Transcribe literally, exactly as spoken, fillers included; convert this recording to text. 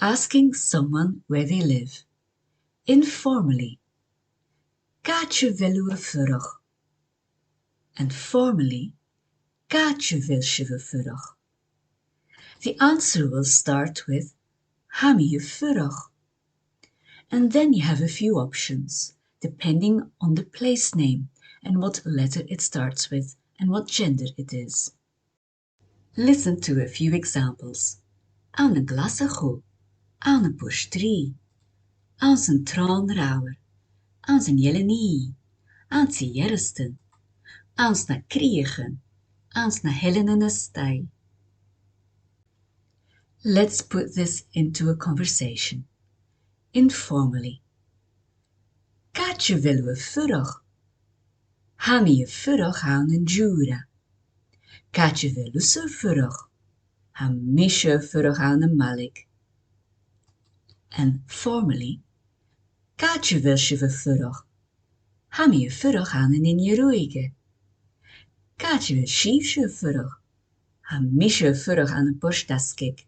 Asking someone where they live. Informally. Càit a bheil thu a' fuireach? And formally, càit a bheil sibh a' fuireach? The answer will start with tha mi a' fuireach. And then you have a few options, depending on the place name and what letter it starts with and what gender it is. Listen to a few examples. Ann an Glaschu, ann am Port Rìgh, anns an Tràigh Mhòr, anns an Eilean Ì, anns a' Ghearasdan, anns na Crìochan, anns na h-Eileanan a-staigh. Let's put this into a conversation. Informally. Càit a bheil thu a' fuireach? Tha mi a' fuireach ann an Diùra. Càit a bheil thusa a' fuireach? Tha mise a' fuireach ann am Malaig. And formally, càit a bheil sibh a' fuireach? Tha mi a' fuireach ann an Inbhir Ruaidhe. Càit a bheil sibhse a' fuireach? Tha mise a' fuireach ann am Port Asgaig.